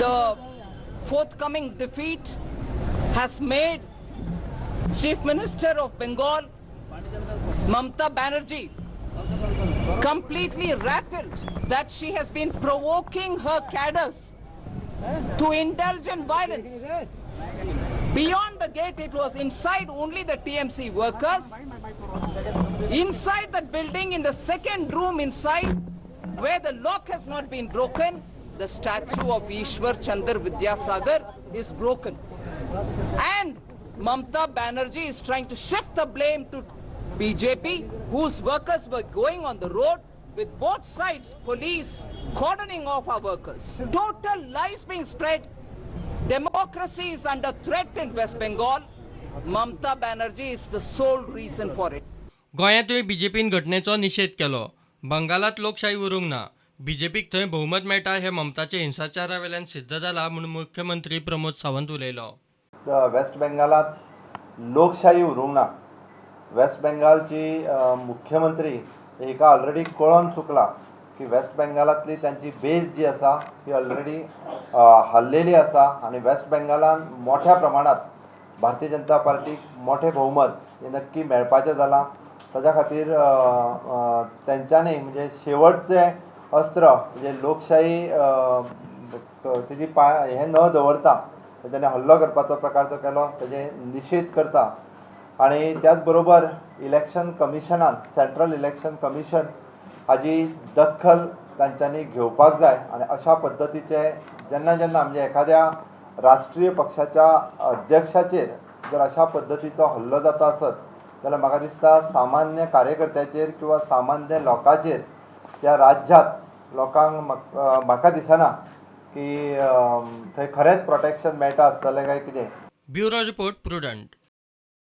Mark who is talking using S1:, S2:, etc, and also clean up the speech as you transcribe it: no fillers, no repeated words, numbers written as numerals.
S1: The forthcoming defeat has made Chief Minister of Bengal, Mamta Banerjee, completely rattled that she has been provoking her cadres to indulge in violence. Beyond the gate, it was inside only the TMC workers. Inside that building, in the second room inside, where the lock has not been broken, the statue of Ishwar Chandra Vidyasagar is broken. And Mamta Banerjee is trying to shift the blame to BJP, whose workers were going on the road with both sides, police cordoning off our workers. Total lies being spread. Democracy is under threat in West Bengal. Mamta Banerjee is the sole reason for it.
S2: गोंयांतूय बीजेपीन घटनेचो निशेध केलो. बंगालांत लोकशाही उरूंक ना, बीजेपीक थंय भोवमत मेळटा हें ममताचे हिंसाचारा वेल्यान सिद्ध जाला म्हूण मुख्यमंत्री प्रमोद सावंत उलयलो.
S3: वेस्ट बेंगालांत लोकशाही उरूंक ना. वेस्ट बेंगालची मुख्यमंत्री हिका ऑलरेडी कळोन चुकला की वेस्ट बेंगालांतली तांची बेज जी आसा ती ऑलरेडी हाल्लेली आसा आनी वेस्ट बेंगालान मोठ्या प्रमाणांत भारतीय जनता पार्टीक मोठें भोवमत हें नक्की मेळपाचें जालां. ताच्या खातीर तेंच्यांनी म्हणजे शेवटचें अस्त्र म्हणजे लोकशाही तेजी पांय हें न दवरता तेंच्यांनी हल्लो करपाचो प्रकार जो केलो तेजे निशेध करता आनी त्याच बरोबर इलेक्शन कमिशनान, सेंट्रल इलेक्शन कमिशन हाजी दखल तांच्यांनी घेवपाक जाय आनी अशा पद्दतीचे जेन्ना जेन्ना म्हणजे एखाद्या राष्ट्रीय पक्षाच्या अध्यक्षाचेर जर अशा पद्दतीचो हल्लो जाता आसत जाल्यार म्हाका दिसता सामान्य कार्यकर्त्याचेर किंवा सामान्य लोकांचेर त्या राज्यांत लोकांक म्हाका दिसना की थंय खरेंच प्रोटेक्शन मेळटा आसतलें काय कितें.
S2: Bureau report, Prudent.